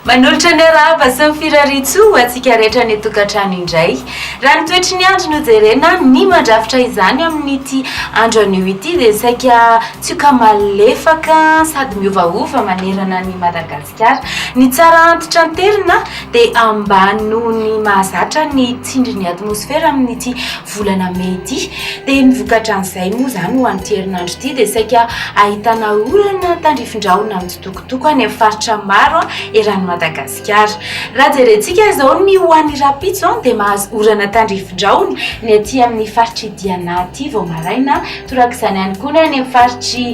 Manolotra ny arahaba sy ny firariantsoa ho antsika rehetra any an-tokantrano indray. Raha ny toetry ny andro no jerena, ny mandrafitra izany amin'ity andro anio ity dia saika tsioka malefaka sady miovaova manerana an'i Madagasikara. Ny tsara antitranterina dia ambany noho ny mahazatra ny tsindrin'ny atmosfera amin'ity volana mey ity. Dia ny vokatran'izay moa izany ho an'ity herinandro ity dia saika ahitana orana tandrifin-drahona mitsitokotoko any amin'ny faritra maro eran'i Madagasikara. Raha jerentsika izao ny ho an'ny rahampitso dia mahazo orana tandrifin-drahona ny aty amin'ny faritr'i Diana aty vao maraina, torak'izany ihany koa ny any amin'ny faritr'i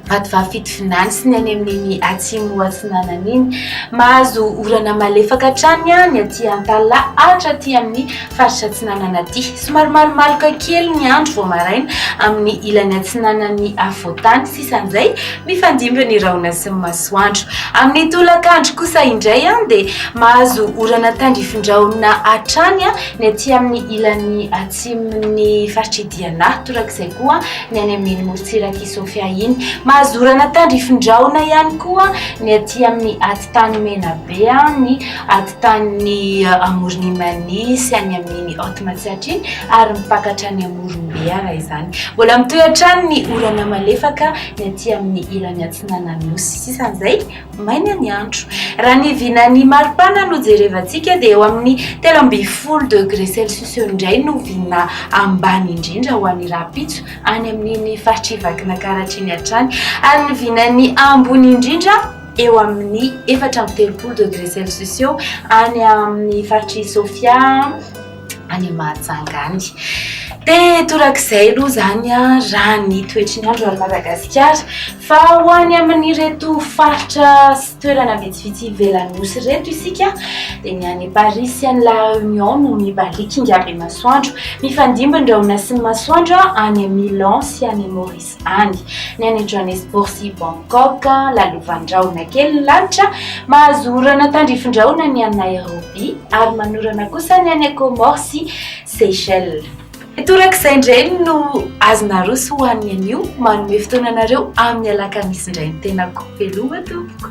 Vatovavy Fitovinany sy ny any amin'iny atsimo atsinanana iny. Mahazo orana malefaka hatrany ny aty Antalaha hatraty amin'ny faritra atsinanana aty. Somary malomaloka kely ny andro vao maraina amin'ny ilany atsinanan'ny afovoantany, sisan'izay mifandimby ny rahona sy ny masoandro. Amin'ny tolakandro kosa indray dia mahazo orana tandrifin-drahona hatrany ny aty amin'ny ilany atsimon'ny faritr'i Diana, torak'izay koa ny any amin'iny morontsirak'i Sofia iny. Mahazo orana tandrifin-drahona ihany koa ny aty amin'ny atitany Menabe, ny atitany Amoron'i Mania sy any amin'iny Haute Matsiatra iny ary mipaka hatrany Amorombe raha izany. Mbola mitohy hatrany ny orana malefaka ny aty amin'ny ilany atsinanan'ny Nosy. Sisan'izay, maina ny andro. Raha ny vinan'ny maripana no jerevantsika dia eo amin'ny 13 degré celsius eo indray no vina ambany indrindra ho an'ny rahampitso any amin'iny faritr'i Vakinankaratra iny hatrany ary ny vinan'ny ambony indrindra eo amin'ny 34 degré celsius eo any amin'ny faritr'i Sofia any Mahajanga any. Dia torak'izay aloha izany raha ny toetry ny andro any Madagasikara. Fa ho any amin'ireto faritra sy toerana vitsivitsy ivelan'ny Nosy ireto isika dia ny any Paris sy any La Réunion no mibaliaka ingahy masoandro. Mifandimby ny rahona sy ny masoandro any Milan sy any Maurice. any. Ny any Johannesburg sy Bangkok, lalovandrahona kely ny lanitra, mahazo orana tandrifin-drahona ny any Nairobi, ary manorana kosa ny any Comores sy Seychelles. Torak'izay indray no azo naroso ho an'ny anio, manome fotoana anareo amin'ny alakamisy indray ny tenako. Veloma tompoko.